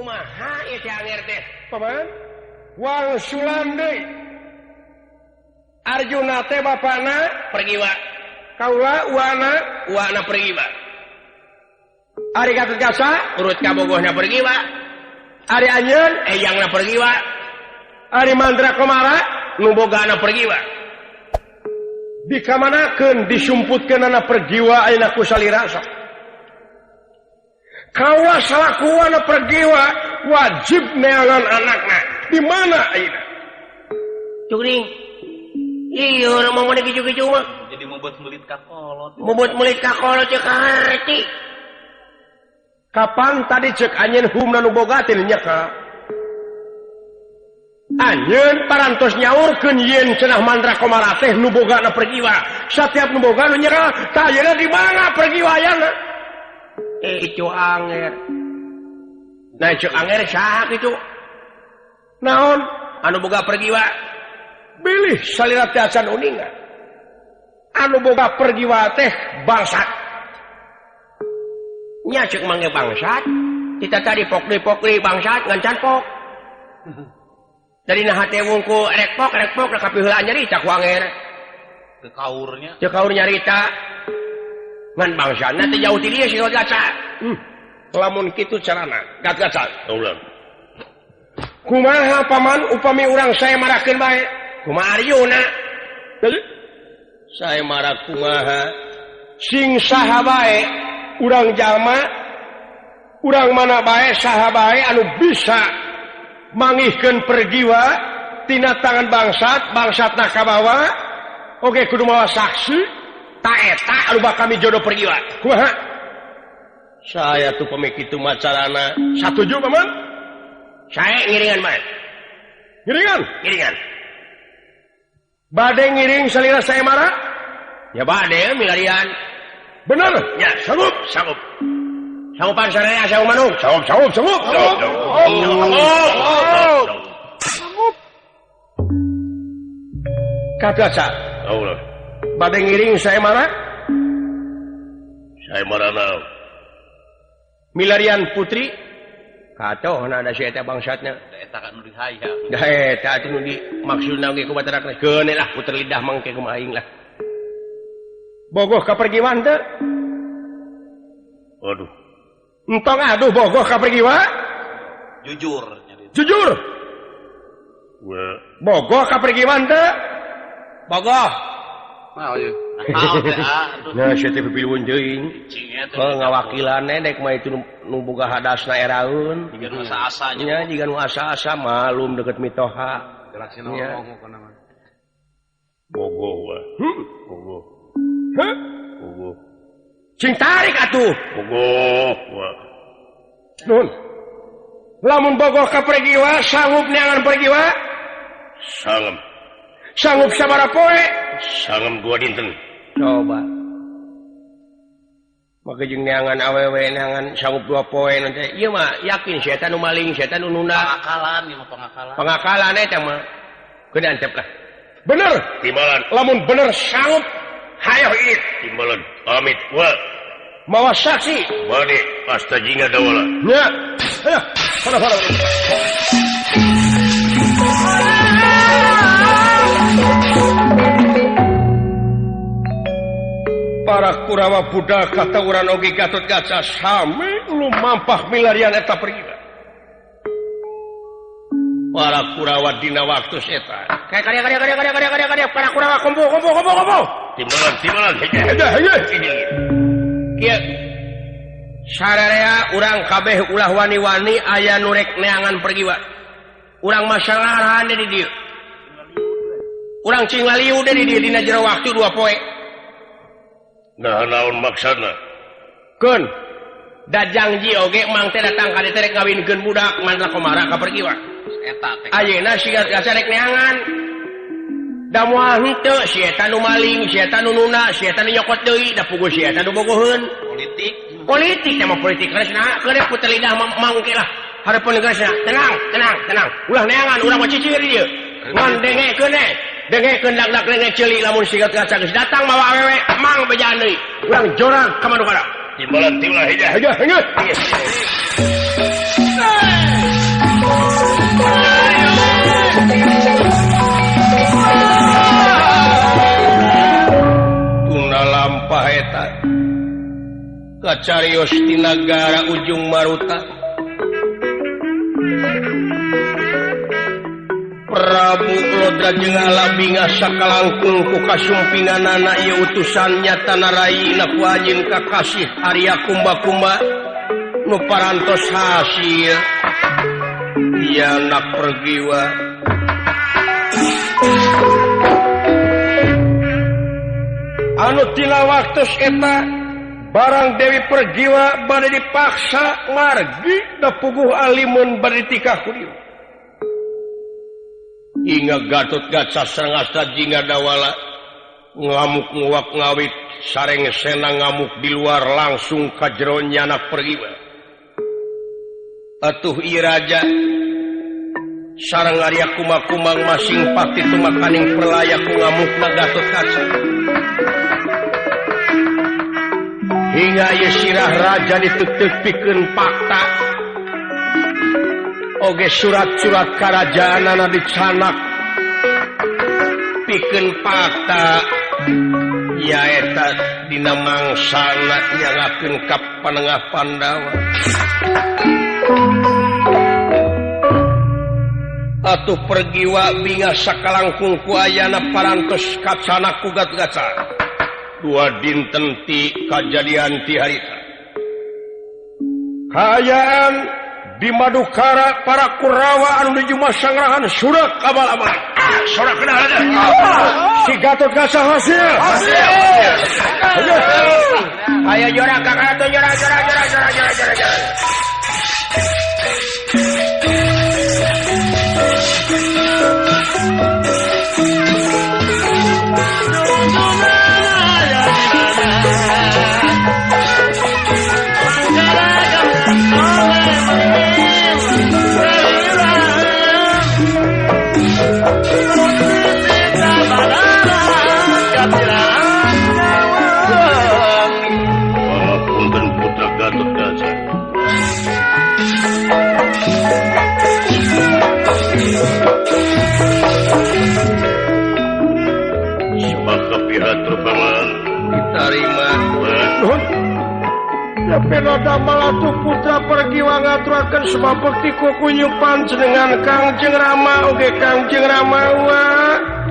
Kumaha ieu teh anger teh? Paman wangsulan deui. Arjuna teh bapana Pergiwa. Kaula uana Uana pergiwa. Ari Gatotkaca Urut kabogohna pergiwa. Ari anjeun Eyangna pergiwa. Ari Mandra Komara Nu bogana pergiwa. Dikamanakeun disumputkeunana pergiwa ayeuna ku salira sok. Kaula salaku uana pergiwa wajib neangan anakna. Di mana ayeuna? Cukring. Iya, orang mau kicu-kicu mah. Jadi membuat mulit kakolot. Membuat mulit kakolot cek ngerti. Kapan tadi cek anjeun humna nu boga teh nyeka? Anjeun parantos nyaurkeun yen cenah Mandra Komara teh nu bogana pergiwa. Satiap nu boga nu nyeka, tah ayeuna di mana pergiwa ayana? Itu anger. Nah, cek anger saha kitu? Naon? Anu boga pergiwa. Bilih salira teh acan uninga. Anu boga pergiwa teh bangsat. Nya cek mangge bangsat. Kita tadi pokli-pokli bangsat ngan can pok. Dari nah hate wungku rek pok rek pok rek kapiheulaan nyarita ku anger. Teu kaurnya. Teu kaur nyarita. Ngan bangsatna teh jauh ti dieu si Gatotkaca. Lamun kitu carana, Gatotkaca. Ulah. Kumaha paman upami urang saya marakeun bae? Kumaha Arjuna? Jadi saya marah kumaha? Sing saha bae urang jalma, urang mana bae saha bae anu bisa mangihkeun pergiwa tina tangan bangsat, bangsatna kabawa. Oke kudu mawa saksi, ta eta anu bakal kami jodoh pergiwa. Kumaha? Saya tuh pamik kitu mah carana. Satuju paman? Saya ngiringan bae. Ngiringan? Ngiringan. Bade ngiring salira saya marah? Ya bade milarian. Bener? Ya, sanggup, sanggup. Sanggupan saraya sanggup manung. Sanggup, sanggup, sanggup. Sanggup. Sanggup. Sanggup. Kagaca. Allah. Bade ngiring saya marah? Saya marah naon? Milarian putri. Katoh na ada si eta bangsatna. Eta kan nu dihayang. Da eta atuh nu di maksudna ge kumaha tarakna. Keun lah puter lidah mangke kumaha aing lah. Bogoh ka pergiwan teu? Waduh. Entong aduh bogoh ka pergiwa? Jujur. Jujur. Bogoh ka pergiwan teu? Bogoh. Nah, ieu. Nah, sia teh pipilueun teuing. Kalau ngawakilan dek mah itu nu boga hadasna eraeun. Jiga nu asa-asa nya. Jiga nu asa-asa malum deket mitoha. Nya. Bogoh wah. Bogoh. Hah? Bogoh. Cing tarik atuh. Bogoh wah. Nun. Lamun bogoh ka pergiwa sanggup neangan pergiwa? Sanggup. Sanggup sabaraha poe? Sanggup 2 dinten. Coba. Maka jeung neangan awewe neangan sanggup 2 poe nanti. Ieu mah yakin si eta nu maling, si eta nu nunda. Pangakalan ieu mah pangakalan. Pangakalan eta mah. Keun antep lah. Bener. Timbalan. Lamun bener sanggup hayo ieu. Timbalan. Amit wa. Mawa saksi. Bade asta jingga dawala. Nya. Ayo, sana sana. Para Kurawa budak katawuran oge Gatotkaca sami lumampah milarian eta pergiwa. Para Kurawa dina waktu eta. Kayak karya karya karya karya karya karya karya para Kurawa kumpul kumpul kumpul kumpul. Timbalan timbalan. Hege hege. Kieu. Sararea urang kabeh ulah wani-wani aya nu rek neangan pergiwa. Urang masalahan di dieu. Urang cing laliu di dieu dina jero waktu 2 poe. Nah naon maksudna? Keun. Da jangji oge mang teh datang ka dieu teh rek ngawinkeun budak Mandra Komara ka pergiwa. Eta teh. Ayeuna siga rek neangan. Da moal henteu si eta nu maling, si eta nu nuna, si eta nu nyokot deui, da puguh si eta nu bogoheun. Politik. Politik teh mah politik geusna, keun puter lidah mangke lah. Hareupeun geusna. Tenang, tenang, tenang. Ulah neangan, urang mah cicir di dieu. Ngan dengekeun we. Dengekeun dak-dak denge ceuli lamun siga kaca geus datang mawa awewe mang bejaan deui. Urang jorang ka manukara. Timbalan tiulah hija. Hija, hija. Kacarios di nagara ujung Maruta. Prabu Lodra jeung Alabinga sakalangkung ku kasumpinganana ieu utusan nyata narayina ku anjeun kakasih Arya Kumba-kumba nu parantos hasil dianak pergiwa. Anu tina waktu eta barang Dewi Pergiwa bade dipaksa margi da puguh alimun bade ditikah ku dieu. Hingga Gatot Kaca sareng Jingga Dawala ngamuk nguak ngawit sareng sena ngamuk di luar langsung ka jero nyanak Pergiwa. Atuh ieu raja sareng Arya Kumang-kumang masing pati tumakaning perlaya ku ngamukna Gatot Kaca. Hingga ieu sirah raja ditutup pikeun fakta oge surat-surat karajaanana dicanak pikeun fakta nyaeta dina mangsana nyangakeun ka panengah Pandawa. Atuh Pergiwa bingah sakalangkung ku ayana parantos kacanak ku Gatotkaca. Dua dinten ti kajadian ti harita. Kaayaan di Madukara para Kurawa anu nuju masangrahan surak abal-abal. Sorak kenal aja. Si Gatot Kaca hasil. Hasil. Ayo jorak kakak tuh jorak jorak jorak jorak jorak jorak jorak. Pangapunten putra Gatot Kaca. Semoga pihatur paman diterima. Nuhun. Ya penoda malatu putra Pergiwa ngaturakeun sebab bekti ku kunyu panjenengan Kangjeng Rama oge Kangjeng Rama wa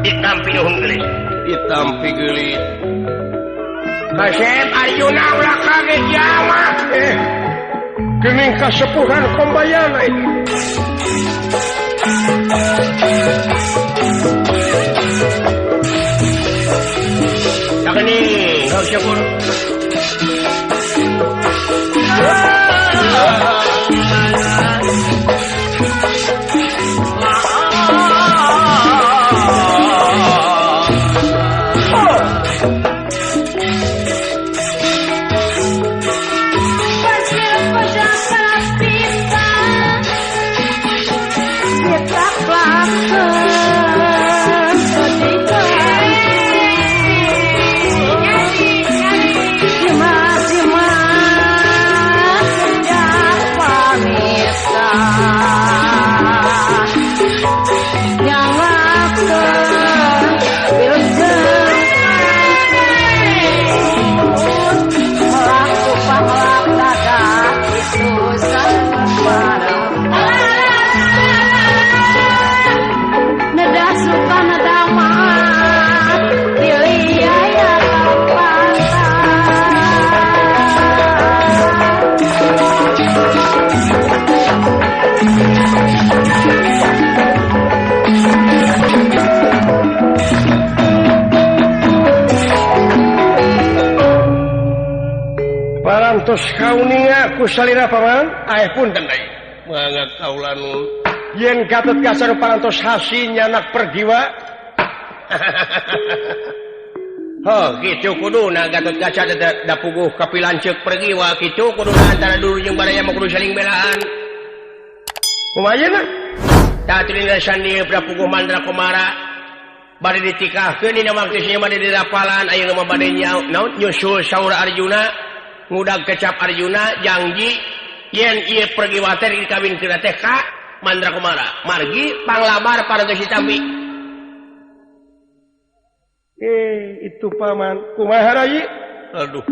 ditampi nuhun geulis. Ditampi geulis. Kasep Arjuna ulah kaget kiamat. Geuning kasepuhan Kombayana itu. Geuning harus syukur. Parantos kauninga ku salira paman aeh punten deui mangga kaula nun yen Gatot Kaca nu parantos hasi nyanak Pergiwa. Heuh kitu kuduna Gatot Kaca da puguh kapilanceuk Pergiwa kitu kuduna antara dulur jeung baraya mah kudu saling belaan. Kumaha ayeuna? Tah teu sandi da puguh Mandra Kumara bade ditikahkeun dina waktu sia bade dirapalan ayeuna mah bade naon nyusul saur Arjuna ngudag kecap Arjuna janji yen ieu Pergiwa teh dikawinkeun teh ka Mandra Kumara margi panglamar parantos ditampi. Itu paman kumaha rai? Aduh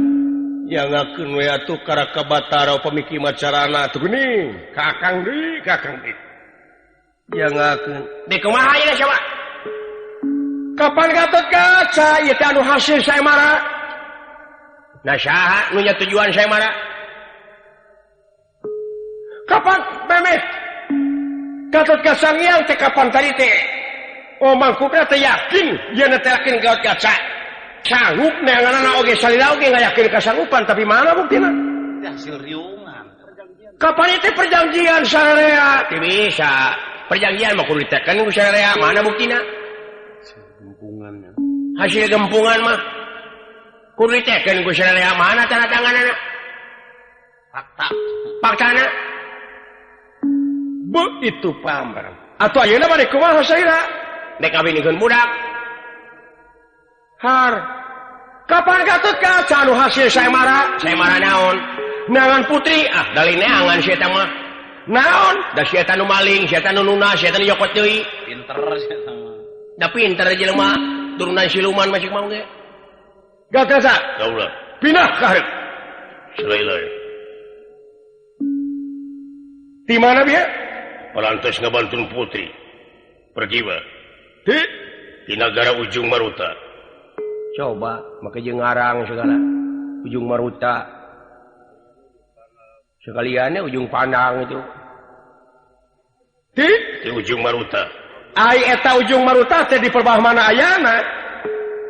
Yangakeun we atuh Karaka Batara upami kieu carana atuh geuning. Kakang deui, kakang deui. Yangakeun. Deui kumaha ieu coba? Kapan Gatot Kaca ieu teh anu hasil sayembara? Nah saha nu nya tujuan sayembara? Kapan memeh Gatot Kaca ngiang teh kapan tadi teh? Oh mangkukna teh yakin yeuna teh yakin Gatot Kaca. Sanggup neanganana oge salila oge ngayakin kasanggupan tapi mana buktina? Hasil riungan. Kapan itu perjanjian sararea? Teu bisa. Perjanjian mah kudu diteken ku sararea, mana buktina? Gempungannya. Hasil gempungan mah kudu diteken ku sararea, mana tanda tanganana? Fakta. Faktana. Begitu pamer. Atuh ayeuna bade kumaha salila? Dek kawinikeun budak. Har. Kapan Gatot Kaca anu hasil sayembara? Sayembara naon? Neangan putri. Ah, dalih neangan si eta mah. Naon? Da si eta nu maling, si eta nu nuna, si eta nu nyokot deui. Pinter si eta mah. Da pinter jelema, turunan siluman masih mau ge. Gatot Kaca. Kaula. Pindah ka hareup. Selailai. Di mana bieu? Parantos ngabantun putri. Pergiwa. Di nagara Ujung Maruta. Coba make jeung ngarang segala. Ujung Maruta. Sekaliannya Ujung Pandang itu. Di Ujung Maruta. Ai eta Ujung Maruta teh di perbah mana ayana?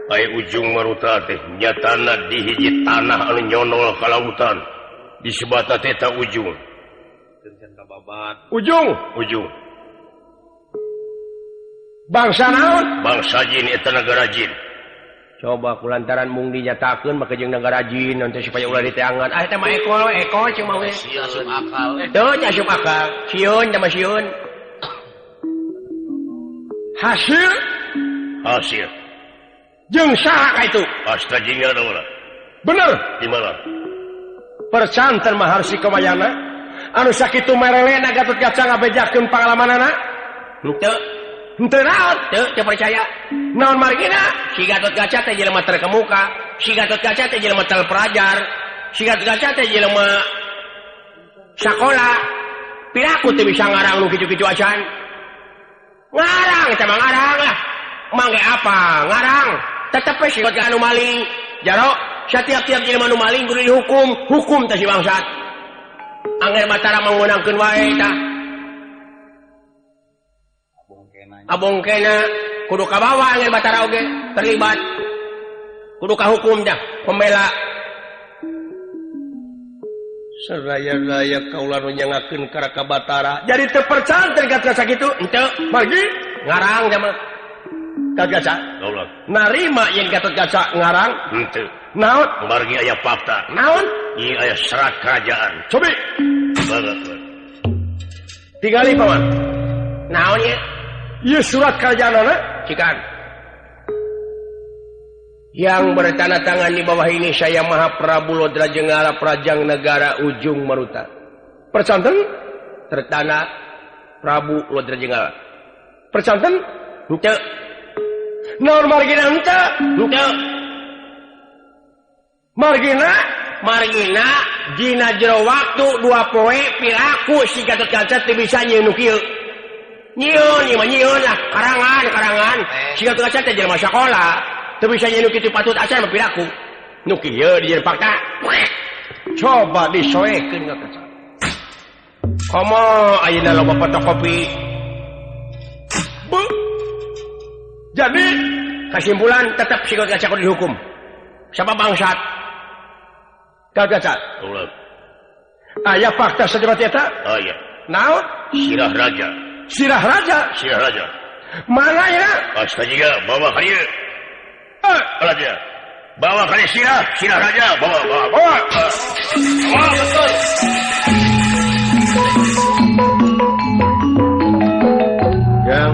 Ai Ujung Maruta teh nyatana di hiji tanah anu nyonol ka lautan. Disebutna teh ta Ujung. Ujung, Ujung. Bangsa naon? Bangsa jin eta nagara jin. Coba kulantaran mung dinyatakeun make jeung nagara jin nanti supaya ulah diteangan. Ah eta mah eko eko cing mah we. Asup akal. Teu nya asup akal. Sieun teh mah sieun. Hasil hasil. Jeung saha ka itu? Asta jin ulah. Bener. Di mana? Percanten mah Harsi Komayana. Anu sakitu merelena Gatot Kaca ngabejakeun pangalamanana? Henteu. Henteu naon? Teu, teu percaya. Naon margina? Si Gatot Kaca teh jelema terkemuka, si Gatot Kaca teh jelema terpelajar, si Gatot Kaca teh jelema sakola. Piraku teu bisa ngarang nu kitu-kitu acan. Ngarang teh mah ngarang lah. Mangge apa? Ngarang. Tetep we si Gatot Kaca anu maling. Jaro, satiap-tiap jelema nu maling kudu dihukum, hukum teh si bangsat. Angger Batara mengunangkeun wae tah. Abongkena kudu kabawa Angger Batara oge terlibat. Kudu kahukum dah pembela. Seraya-raya kaula nu nyangakeun ka Batara. Jadi teu percanten Gatot Kaca kitu? Henteu. Margi ngarang teh mah. Gatot Kaca. Kaula. Narima yen Gatot Kaca ngarang? Henteu. Naon? Margi aya fakta. Naon? Ieu aya serat kerajaan. Cobi. Banget. Tingali paman. Naon ieu? Ieu surat kerajaanana? Cikan. Yang bertanda tangan di bawah ini saya Maha Prabu Lodra Jenggala Prajang Negara Ujung Maruta. Percanten? Tertanda Prabu Lodra Jenggala. Percanten? Henteu. Naon margina henteu? Henteu. Margina? Margina dina jero waktu 2 poe piraku si Gatot Kaca teu bisa nyieun nu kieu. Nyieun ieu mah nyieun lah, karangan-karangan. Si Gatot Kaca teh jelema sakola. Teu bisa nyieun nu kitu patut acan mah piraku. Nu kieu dijieun fakta. Coba disoekeun Gatot Kaca. Komo ayeuna loba fotokopi. Bu. Jadi kesimpulan tetap si Gatot Kaca kudu dihukum. Siapa bangsat? Gatot Kaca. Ulah. Aya fakta sajabat eta? Aya. Naon? Sirah Raja. Sirah Raja? Sirah Raja. Mana ya? Asta jiga bawa ka dieu. Raja. Bawa ka dieu sirah, sirah Raja, bawa bawa bawa. Bawa betul. Yang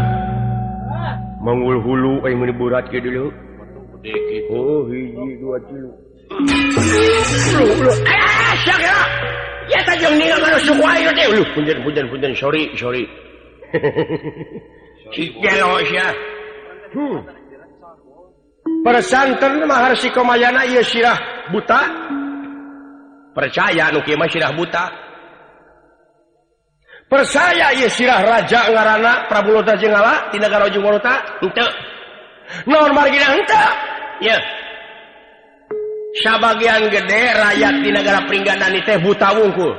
manggul hulu aing meuni burat kieu dulu. Oh, hiji dua tilu. Lu, ah, syak ya. Ya ta jeung ningal manu suku aing teh. Lu, punten punten punten, sorry, sorry. Si gelo sia. Persanten mah Harsi Komayana ieu sirah buta. Percaya nu kieu mah sirah buta. Percaya ieu sirah raja ngaranna Prabu Lodra Jenggala ti nagara Ujung Maruta? Henteu. Naon margina henteu? Ye. Sabagian gede rakyat di negara Pringgadani teh buta wungkul.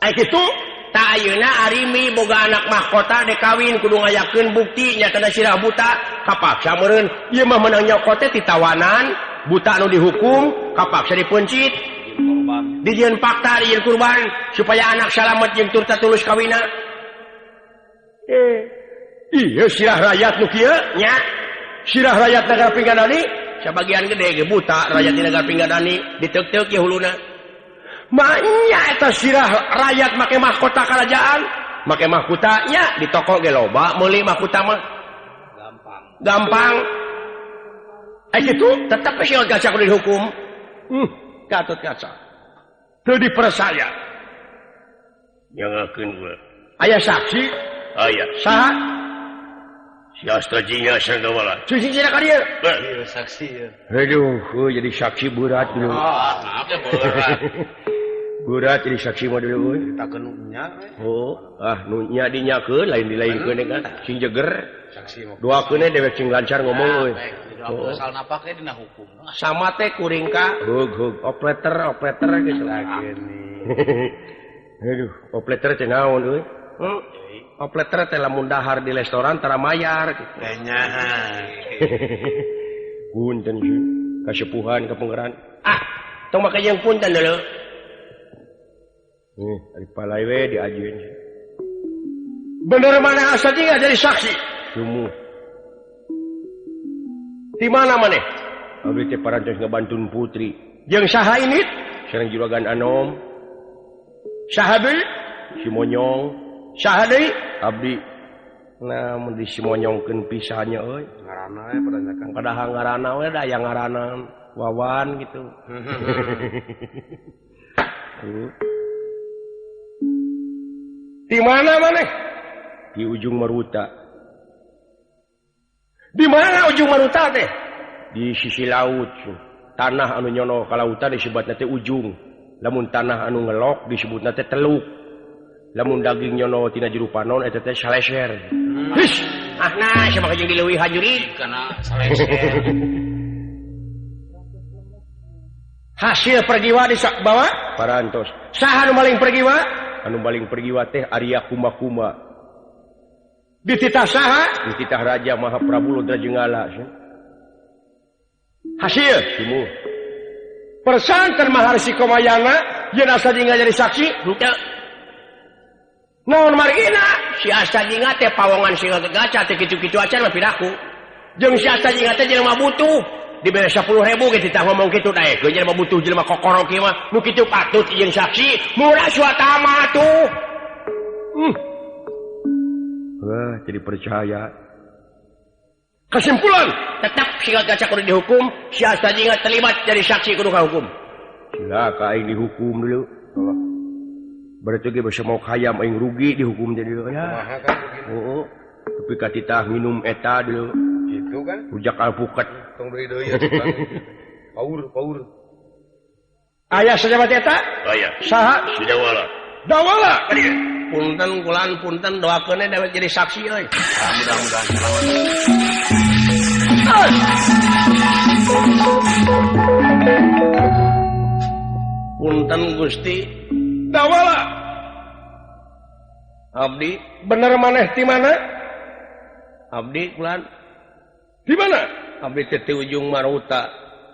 Ai kitu tak ayeuna Arimi boga anak mahkota dek kawin kudu ngayakeun bukti nyatana sirah buta kapaksa meureun ieu mah meunang nyokot teh titawanan buta nu dihukum kapaksa dipencit dijieun fakta dijieun kurban supaya anak salamet jeung turta tulus kawina. Ieu sirah rakyat nu kieu nya sirah rakyat negara Pringgadani sabagian gede ge buta rakyat di negara Pringgadani diteuk-teuk ye huluna. Maknya eta sirah rakyat make mahkota kerajaan, make mahkotanya di toko ge loba meuli mahkota mah. Gampang. Gampang. Kitu tetep sih gaca kudu dihukum. Gatot kaca. Teu dipercaya. Nyangakeun we. Aya saksi? Aya. Saha? Si Astajinga Sangkawala. Cuci cina ka dieu. Ieu saksi ya. Aduh, jadi saksi berat dulu. Ah, maaf ya berat. Berat jadi saksi mah dulu euy. Ditakeun nu nya we. Oh, ah nu nya dinyakeun lain dilainkeun kan sing jeger. Saksi mah. Doakeun dewek sing lancar ngomong euy. Oh. Asal napak ge dina hukum. Sama teh kuring ka hug-hug opleter geus lagi nih. Aduh, opleter teh naon euy? Opleter teh lamun dahar di restoran tara mayar kitu. Nya. Punten sih, kasepuhan ka pangeran. Ah, tong make jeung punten deuleu. Ari palai we diajuin. Bener mana asa jeung jadi saksi? Sumuh. Di mana maneh? Abdi teh parantos ngabantun putri. Jeung saha ini? Sareng juragan Anom. Saha deui? Si Monyong. Saha deui? Abdi. Nah, mun di si Monyongkeun pisannya euy. Ngaranna we padanyakan. Padahal ngaranna we da aya ngaranna Wawan gitu. Di mana maneh? Di ujung Maruta. Di mana ujung Maruta teh? Di sisi laut. Tanah anu nyono ka lautan disebutna teh ujung. Lamun tanah anu ngelok disebutna teh teluk. Lamun daging nyono tina jero panon eta teh saleser. His, ah nah sia mah jeung dileuwihan jurig kana saleser. Hasil pergiwa di bawa parantos. Saha anu maling pergiwa? Anu maling pergiwa teh Arya Kuma-Kuma. Dititah saha? Dititah Raja Mahaprabu Lodra Jenggala. Hasil sumuh. Persanten Maharsi Komayana yen asa jingga jadi saksi henteu. Naon margina? Si asa jingga teh pawongan si gaca teh kitu-kitu acan mah piraku. Jeung si asa jingga teh jelema butuh. Dibere 10.000 ge titah ngomong kitu daekeun jelema butuh jelema kokorok ieu mah. Nu kitu patut jeung saksi murah suatama tuh. Wah, jadi percaya. Kesimpulan, tetap si gaca kudu dihukum, si asa jingga terlibat jadi saksi kudu kahukum. Cilaka aing dihukum dulu. Allah. Berarti ge basa mau hayam aing rugi dihukum jadi ya. Kumaha kan rugi. Heeh. Tapi katitah minum eta dulu. Gitu kan? Rujak alpukat. Tong deui-deui atuh kan. Paur. Aya sajabat eta? Aya. Saha? Si Dawala. Dawala. Punten kulan punten doakeun dewek jadi saksi euy. Mudah-mudahan selamat. Punten Gusti. Dawala. Abdi bener maneh ti mana? Abdi kulan. Di mana? Abdi teh ti ujung Maruta.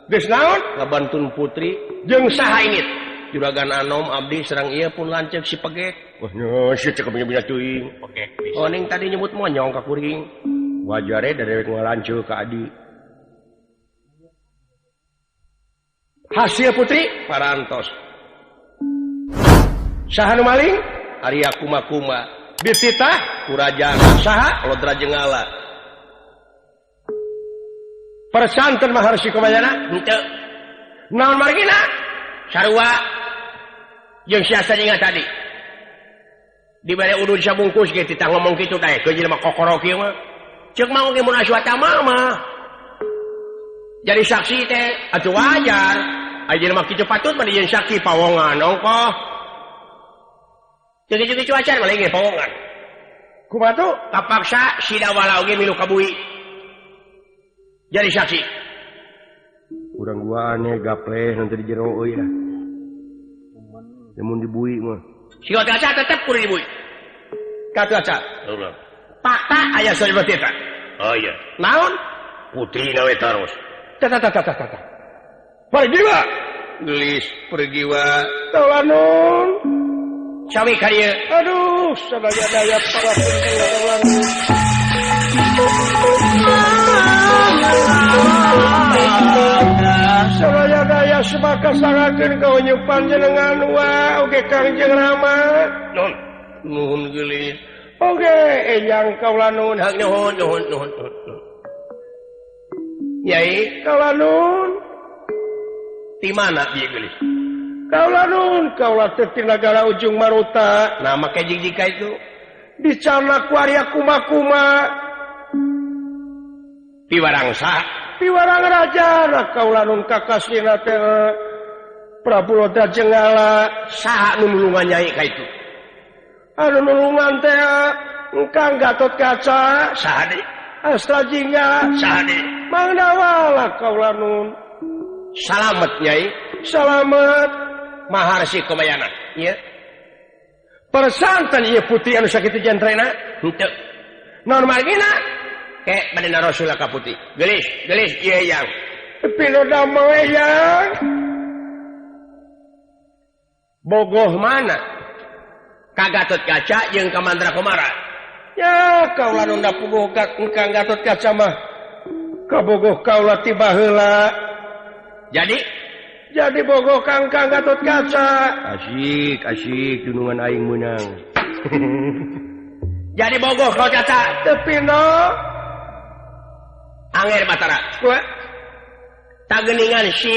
Geus naon? Ngabantun putri jeung saha init? Juragan Anom abdi serang ieu pun lanceuk si pegek. Wah nya si cek punya teuing. Pegek pisan. Oh ning tadi nyebut monyong ka kuring. Wajare da dewek ngalanceuk ka adi. Hasil putri parantos. Saha nu maling? Arya Kuma-Kuma. Dititah ku raja saha? Lodra Jenggala. Persanten Maharsi Komayana henteu. Naon margina? Sarua jeung si asa jingga tadi. Dibere udud sabungkus ge titah ngomong kitu daekeun jelema kokorok ieu mah. Ceuk mah oge mun aswatama mah. Jadi saksi teh atuh wajar. Ayeuna mah kitu patut mah dijieun saksi pawongan ongkoh. Ceuk-ceuk cuaca mah lagi pawongan. Kumaha tuh? Kapaksa si Dawala oge milu ka bui. Jadi saksi. Urang gua aneh gapleh nanti di jero euy lah. Lamun dibui mah. Si Gatot tetep kudu dibui. Gatot Kaca. Ulah. Fakta aya seperti eta. Oh iya. Naon? Putri nawe taros. Tah tah tah tah tah. Pergiwa. Gelis pergiwa. Tawanun. Cawi ka dieu. Aduh, sadaya daya para penting tawanun. Sadaya daya sebaka sangakeun ka unyu panjenengan wa oge Kangjeng Rama. Nuhun. Nuhun geulis. Oge eyang kaula nuhun. Hak nuhun nuhun nuhun. Yai, kaula nuhun. Di mana bieu geulis? Kaula nuhun, kaula teh ti nagara Ujung Maruta. Nah, make jig-jig itu dicanak ku Arya Kuma-kuma. Piwarang saha? Piwarang raja. Nah, kaula nuhun kakasina teh Prabu Lodra Jenggala. Saha nu nulungan nyai ka itu? Anu nulungan teh Kang Gatot Kaca. Saha deui? Astra Jingga. Saha deui? Mang Dawala kaula nuhun. Salamet nyai. Salamet. Maharsi Komayana. Ieu. Persantan ieu putih anu sakitu jentrena? Henteu. Naon margina? Ke bade narosula ka putih. Geulis, geulis ieu yang. Pino damel yang. Bogoh mana? Ka Gatot Kaca jeung ka Mandra Komara. Ya kaula nu puguh ka Kang Gatot Kaca mah. Kabogoh kaula ti baheula. Jadi bogoh Kang Kang Gatot Kaca. Asik, asik dunungan aing meunang. Jadi bogoh kau Caca. Teu pino. Anger Batara. Kumaha? Tageuningan si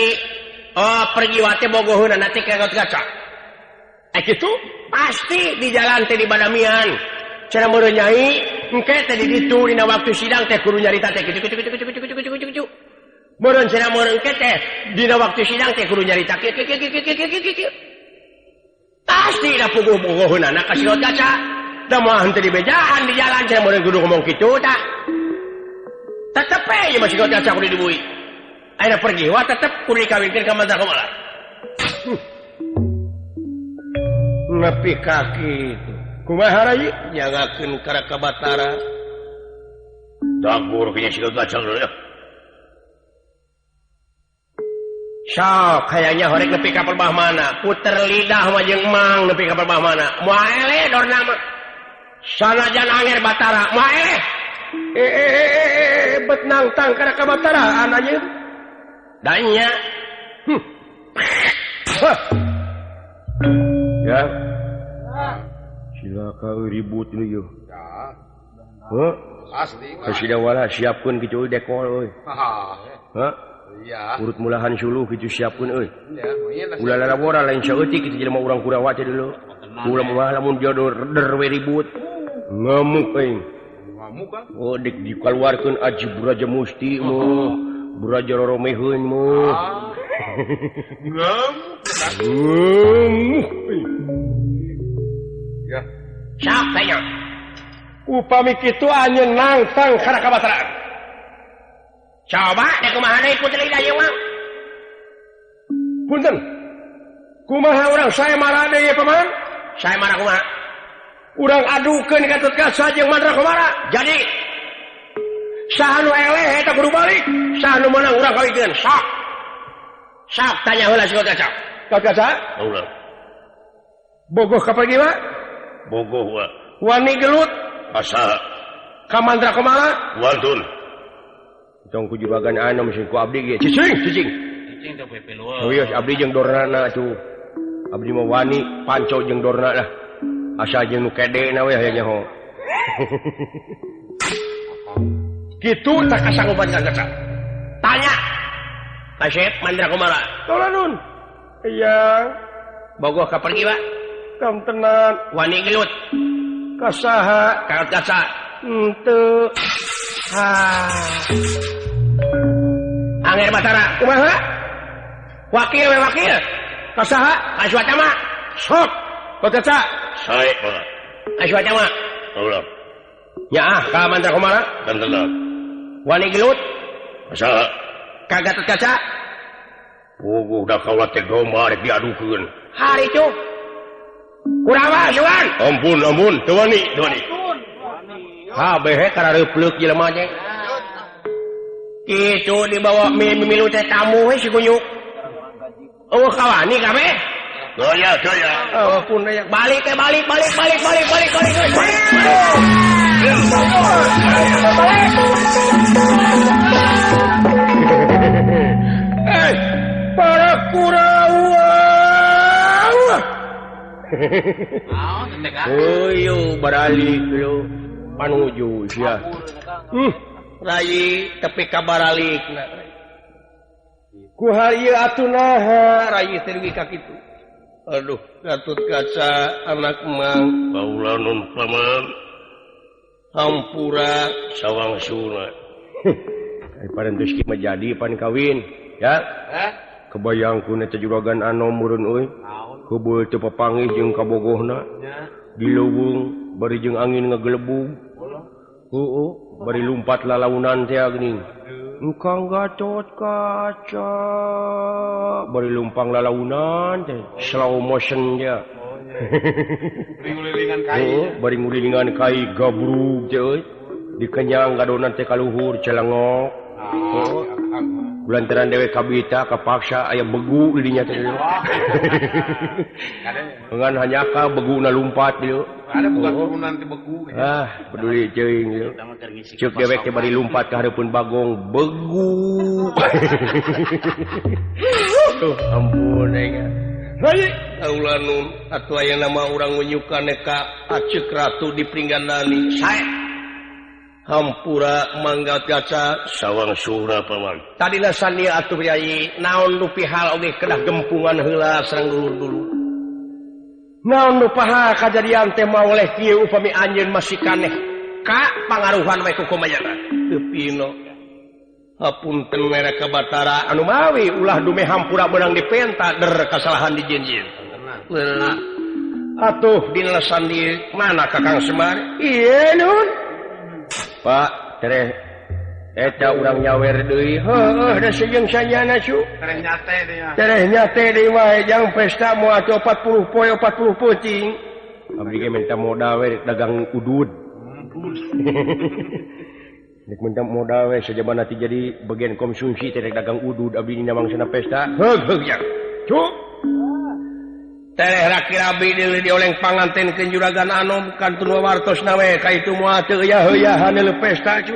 oh pergiwa teh bogoheuna nanti ka Gatot Kaca. Kitu pasti di jalan teh di Badamian. Cenah meureun nyai, engke teh di ditu dina waktu sidang teh kudu nyarita teh kitu kitu kitu kitu kitu kitu kitu kitu. Meureun cenah meureun engke teh dina waktu sidang teh kudu nyarita kitu kitu kitu kitu kitu. Pasti da puguh-puguheunana ka si Gatot Kaca. Da moal henteu dibejaan di jalan cenah meureun kudu ngomong kitu tah. Tetep we ieu mah si Gatot Kaca kudu dibui. Ayeuna pergi wah tetep kudu dikawinkeun ka Mandra Komala. Nepi kaki itu. Kumaha rai? Nyangakeun ka Batara. Dagur kayaknya si Gatot Kaca ya. Sok kayaknya horeg nepi ka perbah mana? Puter lidah mah jeung mang nepi ka perbah mana? Moal eleh dorna mah. Sanajan anger Batara, moal eleh. Bet nangtang ka Batara anjeun. Da nya. Ya. Silakan ribut lu yeuh. Ya. Heuh. Asli. Kasidawala siapkeun kitu dekol euy. Hah? Iya. Urut mulahan suluh kitu siapkeun euy. Iya, ulah lalawora lain saeutik kitu jelema urang Kurawa teh dulu. Ulah mah lamun jodoh der we ribut. Ngamuk euy. Ngamuk kan? Oh dik dikaluarkeun aji Braja Musti mah. Braja Roromeheun mah. Ngamuk. Ngamuk. Ya. Sok tanya. Upami kitu anjeun nangtang kana ka Batara. Coba deh kumaha deui putri lidah ieu mah. Punten. Kumaha urang saya marah deui paman? Saya marah kumaha? Urang adukeun Gatot Kaca jeung Mandra Komara. Jadi saha nu eleh eta kudu balik, saha nu meunang urang kawinkeun. Sok. Sok tanya heula si Gatot Kaca. Gatot Kaca? Ulah. Bogoh ka pergi mah? Bogoh wa. Wani gelut Asa ka Mandra Komara? Wantun. Tong ku juragan anom sing ku abdi ge. Cicing, cicing. Cicing teh pepeluan. Serius abdi jeung dorna atuh. Abdi mah wani panco jeung dorna lah. Asa jeung nu kedena we hayang nyaho. Kitu tak kasanggupan Gatot Kaca. Tanya. Kasep Mandra Komara. Tolanun. Iya. Bogoh ka pergi wa. Kam tenan. Wani gelut. Kasaha? Gatot Kaca. Henteu. Ha. Anger Batara, kumaha? Wakil we wakil. Ka saha? Ka Aswatama. Sok. Gatot Kaca. Sae mah. Aswatama. Ulah. Nyaah ka Mantra Kumara. Tentang. Wani gelut. Saha? Ka Gatot Kaca. Puguh da kaula teh domba rek diadukeun. Hari itu. Kurawa sugan. Ampun ampun, teu wani, teu wani. Kabeh karareupleup jelema teh. Kitu dibawa mimilu teh tamu we si kunyuk. Eueuh kawani kabeh. Doya, doya. Oh, pun aya. Balik teh balik balik balik balik balik balik. Balik. Eh, para Kurawa. Oyo baralik lo panuju sia. Rayi tepi ka baralikna. Ku hari atuh naha rayi teh dugi ka kitu. Aduh, Gatot Kaca anak mang kaula nun paman hampura sawang suna. Ai parantos kieu mah jadi pan kawin, ya. Kebayang ku teh juragan anom meureun euy. Kebeul teu papanggih jeung kabogohna. Di leuweung bari jeung angin ngagelebug. Heueuh, bari lumpat lalaunan teh geuning. Engkang Gatot Kaca bari lumpang lalaunan teh slow motion dia. Bari ngulilingan kai. Heueuh, bari ngulilingan kai gabrug teh euy. Dikenyang gadonan teh kaluhur celengok. Heueuh. Lantaran dewek kabita kapaksa aya begu di dinya teh. Ngan hanyaka beguna lumpat dieu. Ada bukan turunan ti begu. Ah, peduli teuing ieu. Ceuk dewek teh bari lumpat ka hareupeun bagong begu. Tuh ampun aing. Rai kaula nun atuh aya nama urang ngunyukan ka Aceuk Ratu di Pringgandani. Sae. Hampura mangga kaca sawang sura paman. Tadina sania atuh yai naon nu pihal oge kedah gempungan heula sareng dulur-dulur. Naon nu paha kajadian teh maoleh kieu upami anjeun masih kaneh ka pangaruhan we ku kumayana. Teu pino. Hapunten mere ka Batara anu mawi ulah dume hampura beunang dipenta der kasalahan dijieun-jieun. Atuh dina sandi mana Kakang Semar? Ieu nun. Pak, tereh eta urang nyawer deui. Heueuh, da sejeung sanyana cu. Tereh nyate deui mah. Tereh nyate deui mah jang pesta moal 40 poe 40 peuting. Abdi ge minta modal we dagang udud. Nek minta modal we sajabana ti jadi bagian konsumsi teh dagang udud abdi dina mangsana pesta. Heug heug ya. Cu. Tereh raki-rabi di oleng panganten ke juragan anom kantun wawartos nawe ka itu moal teu heuyahan pesta cu.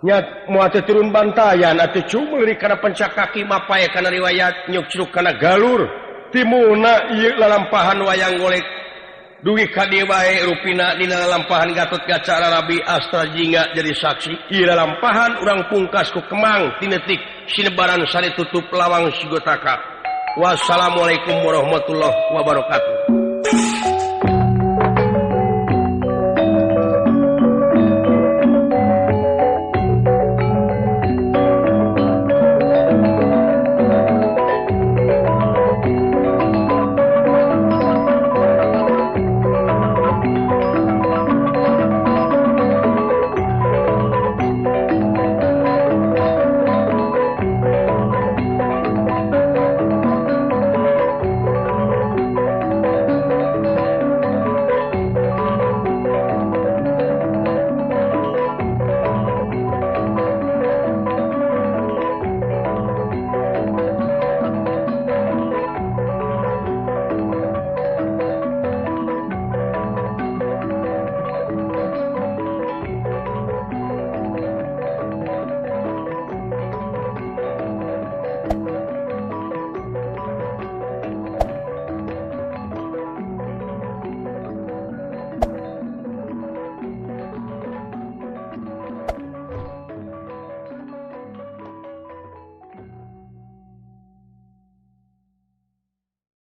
Nya moal teu turun bantayan atuh cu meuli kana pencak kaki mapae kana riwayat nyukcruk kana galur timuna ieu lalampahan wayang golek dugi ka dieu bae rupina dina lalampahan Gatot Kaca Rabi Astra Jingga jadi saksi ieu lalampahan urang pungkas ku Kemang tinetik sinebaran sari tutup lawang Sigotaka. Wassalamualaikum warahmatullahi wabarakatuh.